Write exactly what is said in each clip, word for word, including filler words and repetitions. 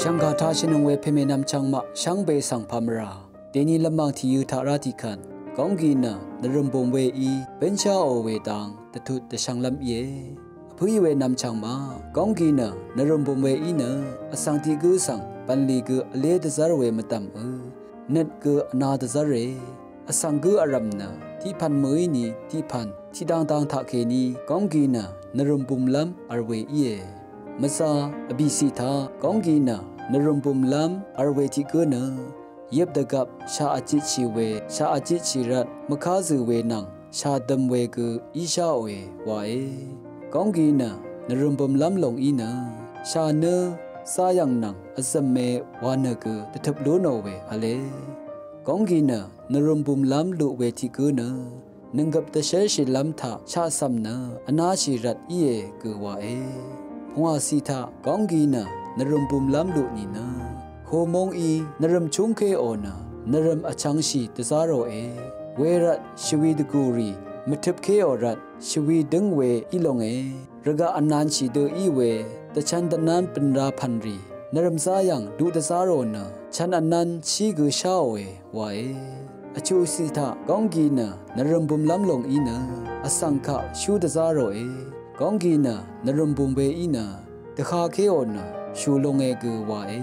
Shv̀ngkà taq shvnøng we pèmè nvmchvng maq shvngbe svng pàmvrà dèni lvmàng tìyø̄ taq rá tiqkvt, góng gí nø nvrø̀m bùm weí bǿnsháò we dang dvtut dvshvnglv́m íe. Vpǿí we nvmchvng maq góng gí nø nvrø̀m bùm weí nø vsvng tiq gǿ svng bv̀nlì gø vlé dvzv́r we mvdv̀m ø nøt gø vna dvzv́re. Vsvng gǿ vrv̀m nø tiqpv̀n mø̀íni tiqpv̀n tiqdangdang taqkèní góng gí nø nvrø̀m bùmlv́m v̄l we íe. Mvzā vbìciq taq góng gí nø nvrø̀m bùmlv́m v̄l we tiq gǿ nø yøp dvgvp shà vjitshì we shà vjitshì rvt mvká zø̀ we nvng shà døm we gø ísháòe wae. Góng gí nø nvrø̀m bùmlv́m lòng í nø shà nø záyv̀ng nvng vzø̀me wa nø gø dvtøp lú nò we v̄le. Góng gí nø nvrø̀m bùmlv́m luq we tiq gǿ nø nønggøp dvshérshìlv́m taq shaqcv̀m nø vnáshì rvt íe gø wae. Pungwàciq taq góng gí nø nvrø̀m bùmlv́m luq nìnø hù móng í nvrø̀m chúngkéò nø nvrø̀m vchv̄ngshì dvzá ròe. Wervt shvwi dvgùrì mvtøpkéò rvt shvwi dǿng we í longe. Rvgaq vnanshì dø í we dvchv̄n dvnv́n bø̀nra pv̀nrì nvrø̀m záyv̀ng duq dvzá rò nø chv̄n vnv́n shí gø sháòe wae. Vchuqciq taq góng gí nø nvrø̀m bùmlv́m lòng í nø vsvng kaq shú dvzá ròe. Góng gí nø nvrø̀m bùm weí nø dvhakéò nø shù longe gø wae.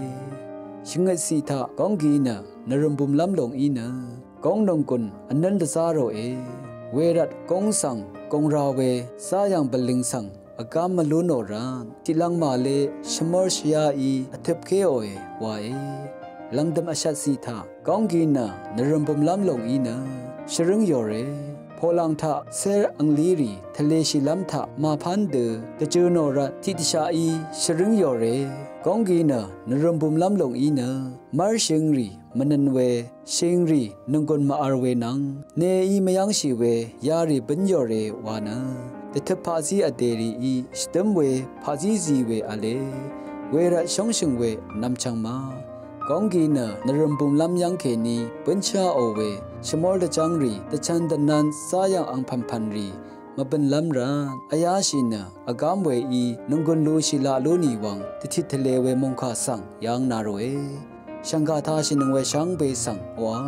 Shvngøtciq taq góng gí nø nvrø̀m bùmlv́m lòng í nø góng nònggùn vnǿn dvzá ròe. Wervt góng svng gòngra we záyv̀ng bv̀nlìng svng vgám mvlú nò rvt tiqlvng màle shvmór shvyá í vtøpkéòe wae. Lv̀ngdø̀m vshvtciq taq góng gí nø nvrø̀m bùmlv́m lòng í nø shvrǿng yòre. Poqlàng taq cér anglírì tvleshìlv́m taq màpv́n dø dvjø̄ nò rvt tiqdvshaq í shvrǿng yòre. Góng gí nø nvrø̀m bùmlv́m lòng í nø mv́r shøngrì mvnøn we shøngrì nònggùn màvl we nvng neí mvyv́ngshì we yarì bǿn yòre wa nø dvtøp paqzí vdèrìí shvdǿm we paqzí zi we v̄le. Wervt shóngshø̀ng we nvmchvng ma góng gí nø nvrø̀m bùmlv́m yv́ng kèní bǿnsháò we shvmór dvjv́ngrì dvchv̄n dvnv̄n záyv̀ng angpv̀npv̀nrì mvbø̀nlv́m rvt vyáshì nø vgám weí nònggùn lushì laq lú nì wvng dvtit tvlē we mòngkà svng yv́ng na ròe. Shv̀ngkà taq shvnøng we shvngbe svng oqà